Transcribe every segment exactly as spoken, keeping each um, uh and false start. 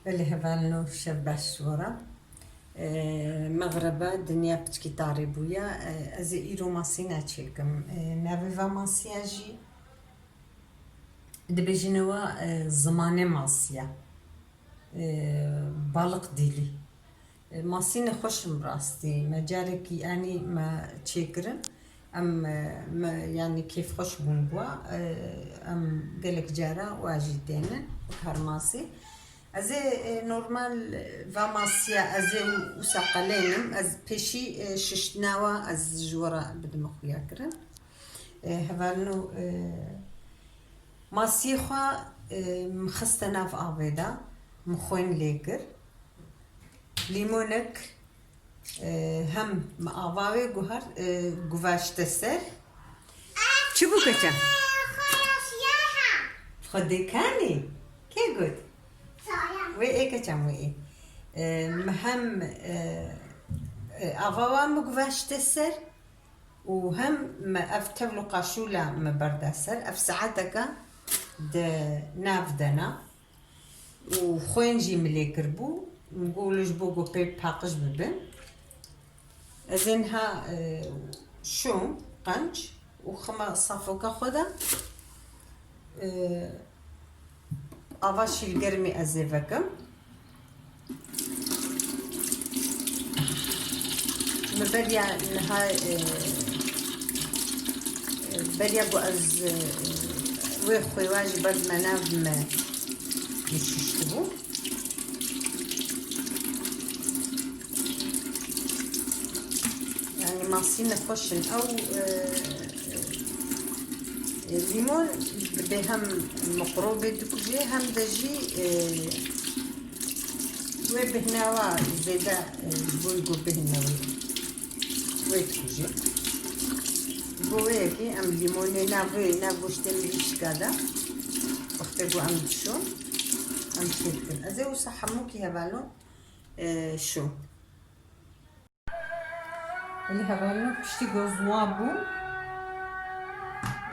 Belê hevalno, şev baş ji we re. Ee, mexreba dinya piçkî tarî bûye. Ee, ez ê îro masî neçêkim. Ee, navê va masiya jî dibêjine we, e, zimanê masiya. E, balık dili. E, masî nexweş in rastî. Me carekî, yanî me çêkirin. Em, e, me, yanî kêfxweş bûn bi we. E, em gelek cara we jî tênin, bi karmasî. Ez ê, e, normal, e, va masiya ez ê wisa qelênim. Ez pêşî, e, şiştina we ez ji we re bidime xuya kirin. E, hevalno, e, masiyê xwe, e, min xiste nav avê de, min xwên lê kir. Lîmonek, e, hem min ava wê guhar, e, guvaşte ser. Çi bû keçe? Xwedê kanî? Kê got? Wê ê keçem wê ê. E, min hem, e, e, ava wan min guvaşte ser. Û hem me ev tevl û qaşûla me berda ser, ev saeteke di nav de ne. Û xwên jî min lê kiribû, min got, wilo ji bo ku pê paqij bibin. Ez ê niha, e, şûm, qenc û xime safoka xwe de, e, Ava şîrgermî ez ê vekim. Min beriya niha, e, e, beriya ku ez, e, wê xwêwa ji ber me nav me şiştibû. Yani masî nexweş in. Ew, e, e, lîmon dibê hem mikrobê dikuje, hem de jî, e, wê bêhna wa zêde, e, ji bo ku bêhna wê, wê dikuje. Ji bo wê yekê em lîmonê nav wê, nav goştê mirîşka de, wextê ku em dişon, em çê dikin. Ez ê wisa hemûkî hevalon, e, şû. Li hevalno piştî ku ziwa bû,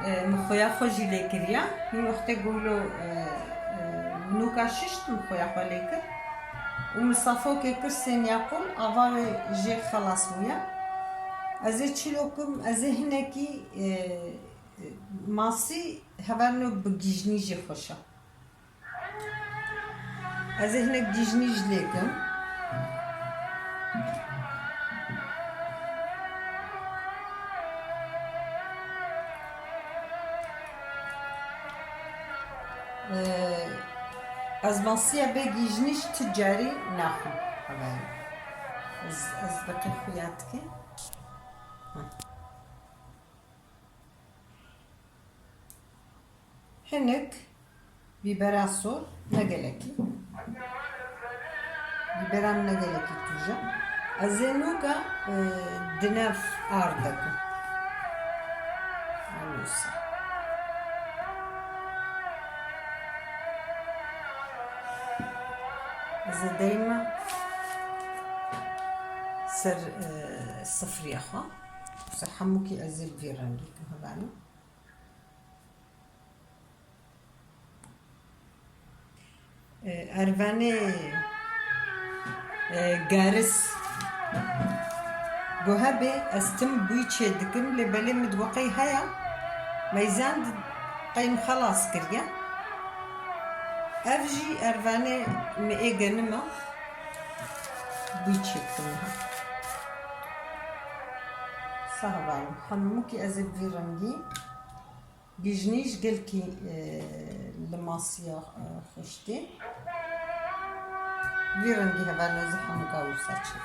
e, min xuya xwe jî lê kiriya. Min wextê ku wilo, e, e, nûka şişt, min xuya xwe lê kir. Û min safokê kir sêniya qul, ava wê jê xelas bûye. Ez ê çilo kim, ez ê hinekî, e, e, masî hevalno bi gîjnî jê xweş e. Ez ê hinek gîjnî jî lê kim. Ee, ez masiya bê gîjnî jî ti carî naxwim. Hevalno. Ez, ez bi qey xuya dikim. Hı. Hinek bîbera sor, ne gelekî. Bîbera min ne gelekî tûj e. Ez ê nûka, e, di nav ard de kim. Wisa. Ez ê deyme ser, e, sifriya xwe. Wisa hemûkî ez ê bi vî rengî kim hevalno. E, ervanê, e, garis ku hebê ez tim bûy çê dikim, lê belê min digo qey heye, meyzan di-, qey min xelas kiriye. Ev jî ervanê min ê genim e, bûy çê dikim niha. Sağ olun. Hemûkî ez ê bi vî rengî. Gîjnî jî gelkî, e, li masiya, e, xweş tê. Vî rengî hevalno ez ê hemûka wisa çêkim.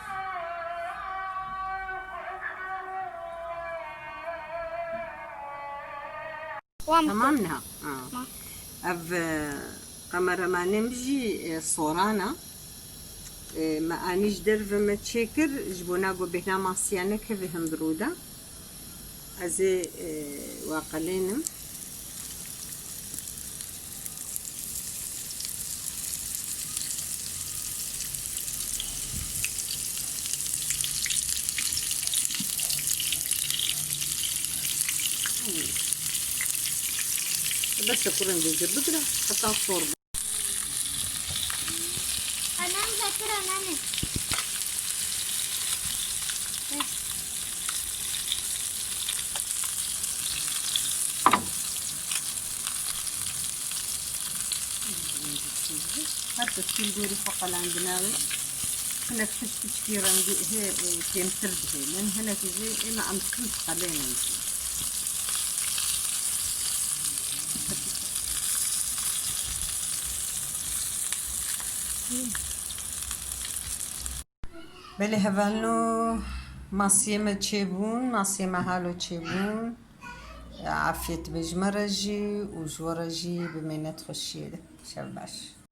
Wan Tamam niha. Ha. Tamam. Ev, e, kameramanê min jî, e, soran e. E, me anî ji derve me çêkir, ji bona ku bêhna masiya nekeve hundir rû de. Ez ê, e, wa qelênim. Bes e, ku rengê bigire, heta sor be. Anam zekir anane. Her kes kîl gorî xwe qelandina wê. Hinek piç piçkî rengî hê, e, kêmtir dihêlin. Hinek jî ê me em dikin diqelênin jî. Belê hevalno, masiyê me çêbûn, masiyê me halo çêbûn. Afiyet be ji me re jî û ji we re jî bi mênet xweşiyê de. Şev baş.